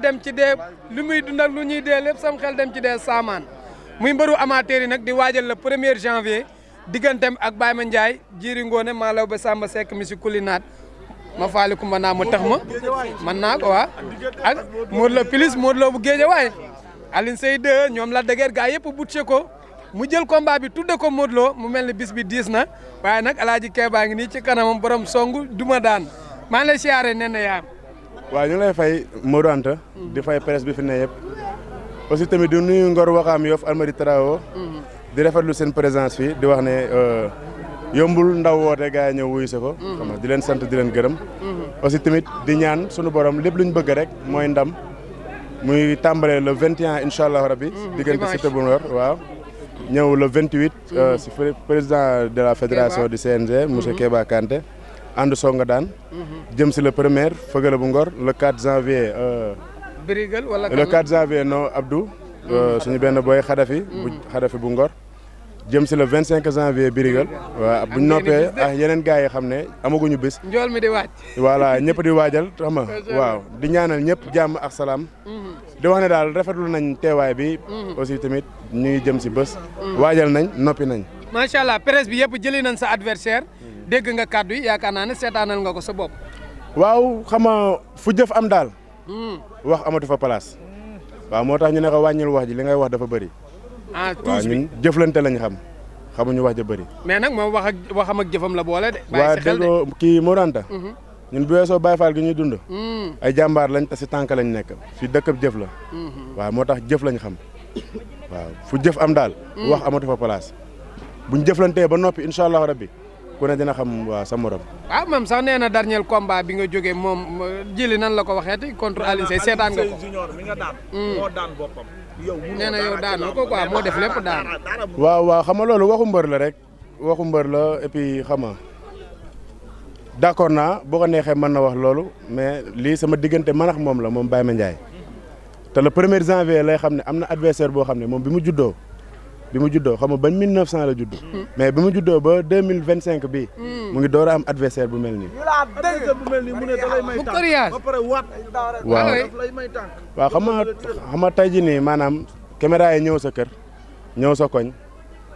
dem ci dee lu muy dund ak lu ñuy dee lépp sam xel dem ci dee saamaan muy mbëru amateur yi nag di waajal le 1er janvier digganteem ak Baye Mandiaye Jiri Ngoone Malaw ba Samba Seck mi si kulinaat ma faali kumba naa ma tax ma man naa ko waa ak Modou Lo plus Modou Lo bu Géejawaay Alioune Seye 2 ñoom la dëgër gaa yëpp butche ko mu jël combat bi tudde ko Modou Lo mu mel ni bis bi diis na waaye nag Alaaji Keba ngi nii ci kanamam borom songu duma daan maa ngi lay siyaare nee na yaa waaw ñu lay fay Modou Anta di fay presse bi fi ne yëpp aussi tamit di nuyu Ngor Waxaam Yoff Almadi Trao di rafetlu seen présence fii di wax ne yombul ndaw woote gars yi ñëw wuyu si ko xam nga di leen sant di leen gërëm aussi tamit di ñaan sunu borom lépp lu ñu bëgg rek mooy ndam muy tàmbalee le 21 incha allah rabbi diggante Siteu bu Ngor waaw ñëw le 28 si président de la fédération du CNG monsieur Keba Kanté ànd songa daan jëm si le premier Fëgala bu Ngor le 4 janvier Birigal wala le 4 janvier no Abdou suñu benn boy Xadafi bu Ngor jëm si le 25 janvier Birigal waaw buñ noppee ak yeneen gars yi xam ne amaguñu bés njool mi di waaj voilà ñëpp di waajal xam nga waaw di ñaanal ñëpp jàmm ak salaam di wax ne daal rafetlu nañ teewaay bi aussi tamit ñu ngi jëm si bés waajal nañ noppi nañ macha allah presse bi yëpp jëli nañ sa adversaire dégg nga kàddu yi yaakaar naa ne seetaanal nga ko sa bopp waaw xam nga fu jëf am daal wax amatu fa place waaw moo tax ñu ne ko wàññil wax ji li ngay wax dafa bëri waaw ñun jëflante lañ xam xamuñu wax ja bëri mais nag moom waxam ak jëfam la boole de waaw déggoo kii Modou Anta ñun bu weesoo Baye Fall gi ñuy dund ay jàmbaar lañ te si tànk lañ nekk fi dëkkab jëf la waaw moo tax jëf lañ xam waaw fu jëf am daal wax amatu fa place buñ jëflantee ba noppi incha allahu rabbi ku ne dina xam waa sa morom. waaw moom sax nee na dernier combat bi nga jógee moom jëli nan la ko waxeeti contre Alioune Seye seetaan nga ko. mi nga daan moo daan boppam. nee na yow daanoo ko quoi moo def lépp daan. waaw xam nga loolu waxu mbër la rek waxu mbër la et puis xam nga d'accord naa boo ko neexee mën na wax loolu mais lii sama diggante man ak moom la moom Baye Mandiaye te le 1er janvier lay xam ne am na adversaire boo xam ne moom bi mu juddoo xam nga bañ 1900 la judd. mais bi mu juddoo ba 2025 bii. mu ngi door a am adversaire bu mel nii. adversaire bu mel nii mu ne da lay may tànk ba pare waat. waaw lay may tànk. waaw xam nga tey jii nii maanaam caméra yi ñëw sa kër ñëw sa koñ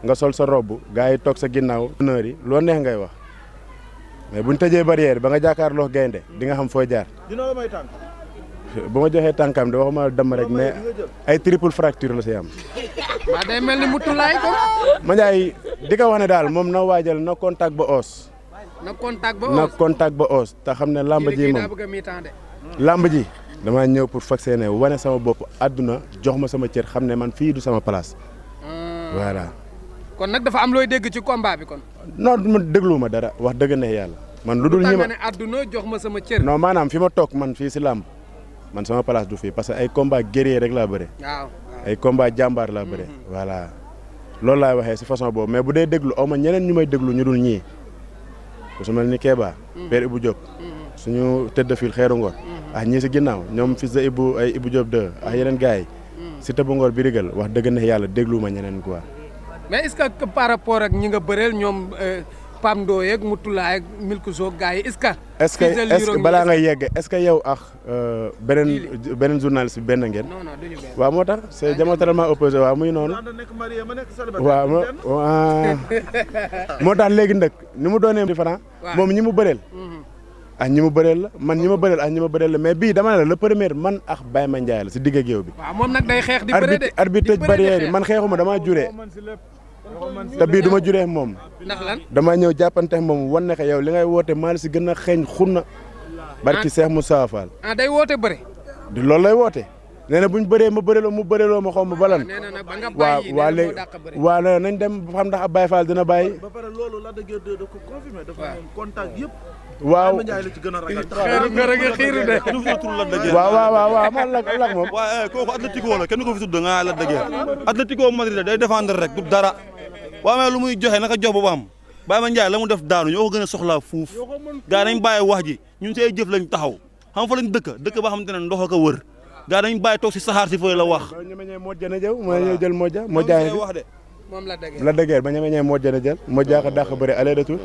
nga sol sa robe gars yi toog sa ginnaaw. honneur yi loo neex ngay wax mais buñ tëjee barrière ba nga jàkkaarloo gaynde di nga xam fooy jaar. dina la may tànk. bu ma joxee tànkam de waxuma damm rek mais ay triple fracture la si am. waaw day mel ni mutulaay ko. Mandiaye di ko wax ne daal moom na waajal na contact ba os. na contact ba os te xam ne lamb ji moom lamb ji damaa ñëw pour vacciner wane sama bopp àdduna jox ma sama cër xam ne man fii du sama place. voilà. kon nag dafa am looy dégg ci combat bi kon. non man déglu ma dara wax dëgg ne yàlla. man lu dul ñi ma ne àdduna jox ma sama cër. non maanaam fi ma toog man fii si lamb man sama place du fii parce que ay combat guerrier rek laa bëre. waaw ay combat jàmbaar laa bëre. voilà loolu laay waxee si façon boobu mais bu dee déglu aw ma ñeneen ñu may déglu ñu dul ñii ku su mel ni Keba. Père Ibou Diop. suñu tëdd fil xeeru Ngor. ah ñii si ginnaaw ñoom fils de Ibou ay Ibou Diop 2 ak yeneen gars yi. si tëbb Ngor bi rigal wax dëgg ne yàlla déglu ma ñeneen quoi. mais est-ce que par rapport ak ñi nga bëreel ñoom Pam Ndoye ak Moutula ak Milku Sow gars yi est-ce que balaa ngay yegg est-ce que yow ak beneen journaliste bi benn ngeen. non duñu benn. waaw moo tax c'est diamétralement opposé waaw muy noonu. waaw moo tax léegi nag ni mu doonee différent moom ñi mu bëreel. ak ñi mu bëreel la man ñi ma bëreel ak ñi ma bëreel la mais bii dama ne la le premier man ak Baye Mandiaye la si digg géew bi. waaw moom nag day xeex di bëre de. arbitre tëj barrière yi man xeexuma damaa juree. te bii du ma juree moom. ndax lan damaa ñëw jàppante moom wan ne ko yow li ngay woote maa la si gën a xeeñ xunna. barki Cheikh Moussa Fall. day woote bëre. di loolu lay woote. nee na buñ bëree ma bëreloo mu bëreloo ma xaw ma balan. waaw léegi waaw nañ dem ba xam ndax ab Baye Fall dina bàyyi. ba pare loolu la dëgg da ko confirmé dafa contact yëpp. waaw Mandiaye la ci gën a ragal. xiiru de. waaw man la moom. waaw kooku Atlético la kenn ko fi tudd nga la dëgg Atlético Madrid day défendre rek du dara. waaw mais lu muy joxe naka jox ba am Baye Mandiaye la mu def daanu ñoo ko gën a soxlaa fuuf gaa nañ bàyyi wax ji ñun say jëf lañ taxaw xam fa lañ dëkk ba xamante ne ndox ak a wër gaa nañ bàyyi toog si saxaar si fooy la wax. ñu meññee Modja na jëw moo ñëw jël Modja wax de moom la dëgër la dëgër ba ñeme moo jën a jël moo jaax dàq bëri aller retour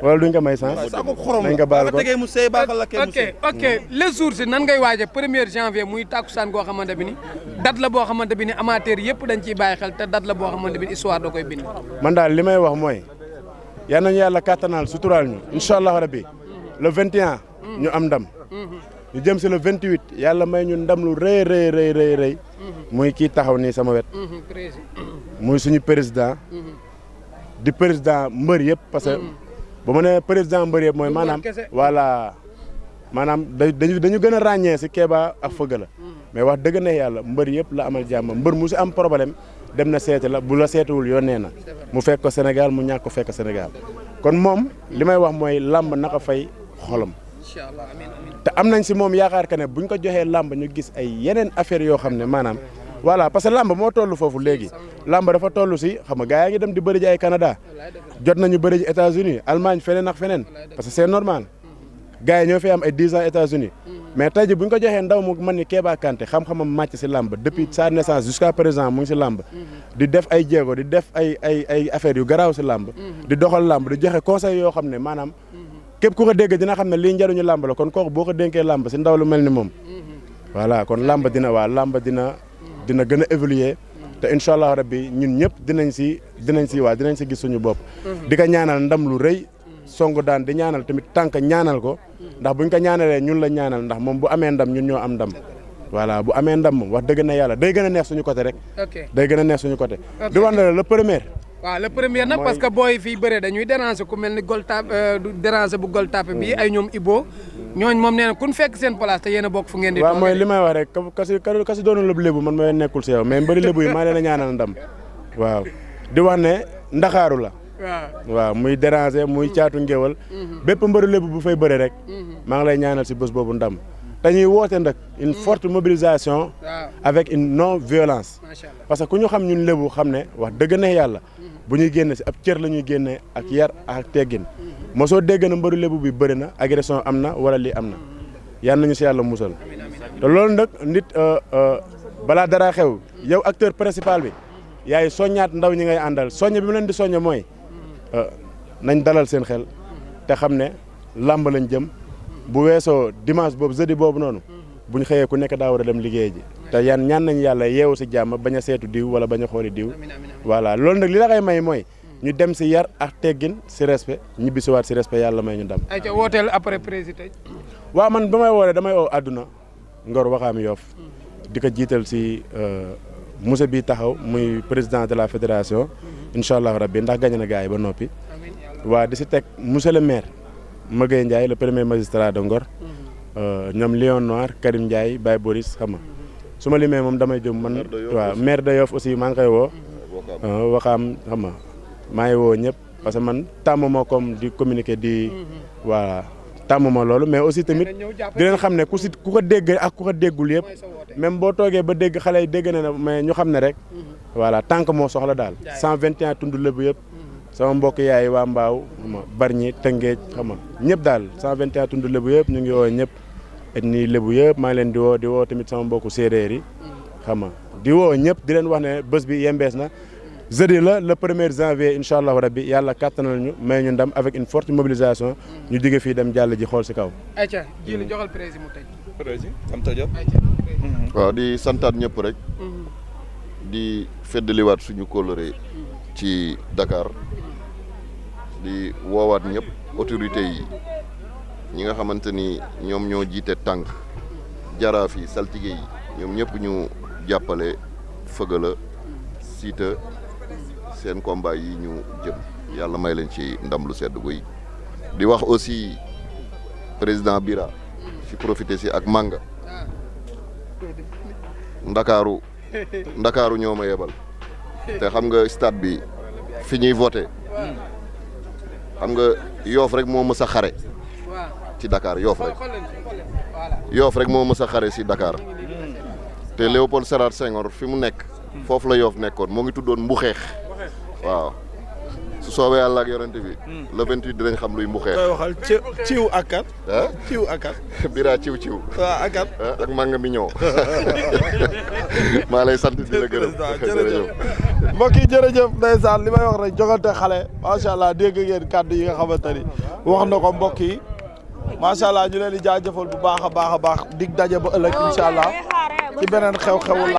wala duñ ko may sens nañ ko baal ko mu sey baaxal la kay mu sey ok les jours si nan ngay waaje 1er janvier muy tàkkusaan goo xamante bi ni date la boo xamante bi ni amateur yëpp dañ ciy bàyyi xel te date la boo xamante bi ni histoire da koy bind man daal li may wax mooy yal nañu yàlla kattanal suturaal ñu incha allah rabbi le 21 ñu am ndam ñu jëm si le 28 yàlla may ñu ndam lu rëy rëy muy kii taxaw nii sama wet muy suñu président di président mbër yëpp parce que bu ma nee président mbër yëpp mooy maanaam voilà maanaam dañu gën a ràññee si Kéba ak Feugueux la mais wax dëgg ne yàlla mbër yëpp la amal jàmm mbër mu si am problème dem na seeti la bu la seetiwul yónnee na mu fekk ko Sénégal mu ñàkk ko fekk Sénégal kon moom li may wax mooy làmb naka fay xolam inchallah amiin te am nañ si moom yaakaar que ne buñ ko joxee làmb ñu gis ay yeneen affaires yoo xam ne maanaam voilà parce que làmb moo toll foofu léegi làmb dafa toll si xam nga gars yaa ngi dem di bëri ji ay Canada jot nañu bëri ji États-Unis Allemagne feneen ak feneen parce que c'est normal gars yi ñoo fi am ay 10 ans États-Unis mais tey ji bu ñu ko joxee ndaw mu man ni Kéba Kanté xam-xamam màcc si làmb depuis sa naissance jusqu'à présent mu ngi si làmb di def ay jéego di def ay affaires yu garaaw si làmb di doxal làmb di joxe conseil yoo xam ne maanaam képp ku ko dégg dina xam ne lii njëriñu làmb la kon kooku boo ko dénkee làmb si ndaw lu mel ni moom voilà kon làmb dina gën a évoluer te incha allah rabbi ñun ñëpp dinañ si gis suñu bopp di ko ñaanal ndam lu rëy songu daan di ñaanal tamit tànk ñaanal ko ndax buñ ko ñaanalee ñun la ñaanal ndax moom bu amee ndam ñun ñoo am ndam voilà bu amee ndam moom wax dëgg na yàlla day gën a neex suñu côté rek day gën a neex suñu côté di wax ne le premier waaw le premier nag parce que booy fii bëre dañuy déranger ku mel ni gol tap du déranger bu gol tapé bii ay ñoom Ibo ñooñ moom nee na kun fekk seen place te yéen a bokk fu ngeen di waaw mooy li may wax rek kasi doonu lëbu lébu man mooy nekkul si yow mais mbëri lébu yi maa leen a ñaanal ndam waaw di wax ne ndaxaaru la waaw muy déranger muy caatu ngéwal bépp mbëri lébu bu fay bëre rek maa ngi lay ñaanal si bés boobu ndam dañuy woote nag une forte mobilisation avec une non violence parce que ku ñu xam ñun lébu xam ne wax dëgg ne yàlla bu ñuy génne si ab cër la ñuy génne ak yar ak teggin mosoo dégg na mbëru lébu bi bëri na agression am na wala lii am na yal nañu si yàlla musal te loolu nag nit balaa dara xew yow acteur principal bi yaay soññaat ndaw ñi ngay àndal soññ bi mu leen di soññ mooy nañ dalal seen xel te xam ne làmb lañ jëm bu weesoo dimanche boobu jeudi boobu noonu bu ñu xëyee ku nekk daa war a dem liggéey ji te ñaan nañ yàlla yeewu si jàmm bañ a seetu diw wala bañ a xooli diw voilà loolu nag li la koy may mooy ñu dem si yar ak teggin si respect ñibbi si waat si respect yàlla may ñu ndam. ayca wooteel après président. waaw man ba may wooree damay oo àdduna Ngor Waxaam Yoff di ko jiital si monsieur bi taxaw muy président de la fédération incha allah rabbi ndax gañ na gars yi ba noppi waa di si teg monsieur le maire Maguette Ndiaye le premier magistrat de Ngor ñoom Lion Noir Karim Ndiaye Baye Boris xam nga su ma limee moom damay jëm man waaw maire de Yoff aussi maa ngi koy woo Waxaam xam nga maa ngi woo ñëpp parce que man tàmm moo comme di communiquer di voilà tàmm ma loolu mais aussi tamit di leen xam ne ku ko dégg ak ku ko déggul yëpp même boo toogee ba dégg xale yi dégg na ne mais ñu xam ne rek voilà tànk moo soxla daal 121 tund lébu yëpp sama mbokk yaay waa Mbaaw xam nga Bargny Tëngéej xam nga ñëpp daal 121 tund lébu yëpp ñu ngi woo ñëpp ethnie lébu yëpp maa ngi leen di woo tamit sama mbokku séeréer yi xam nga di woo ñëpp di leen wax ne bés bi yembees na jeudi la le 1er janvier incha allahu rabbi yàlla kattanal ñu may ñu ndam avec une forte mobilisation ñu jóge fii dem jàll ji xool si kaw. ayca ji li joxal président mu tëj. président am tëjoo. waaw di santaat ñëpp rek. di feddaliwaat suñu kóllëre ci Dakar di woowaat ñëpp autorités yi ñi nga xamante ni ñoom ñoo jiite tànk jaraaf yi saltige yi ñoom ñëpp ñu jàppale Feugueux Siteu seen combat yi ñu jëm yàlla may leen ci ndam lu sedd guy di wax aussi président Bira ci profité si ak Manga Ndakaaru ñoo ma yebal te xam nga stade bi fi ñuy voté xam nga Yoff rek moo mës a xare ci Dakar Yoff rek moo mës a xare si Dakar te Léopold Sédar Senghor fi mu nekk foofu la Yoff nekkoon moo ngi tuddoon Mbuxeex waaw su soobee yàlla ak yonent bi le 28 dinañ xam luy Mbuxeex. koy waxal ciw ak kat. ciw ak kat. Bira ciw. waaw ak kat. ak Manga mi ñëw maa lay sant di la gërëm. jërëjëf. mbokk yi jërëjëf ndeysaan li may wax rek jogante xale macha allah dégg ngeen kàddu yi nga xamante ni wax na ko mbokk yi macha allah ñu leen di jaajëfal bu baax a baax dig daje ba ëllëg incha allah ci beneen xew-xewu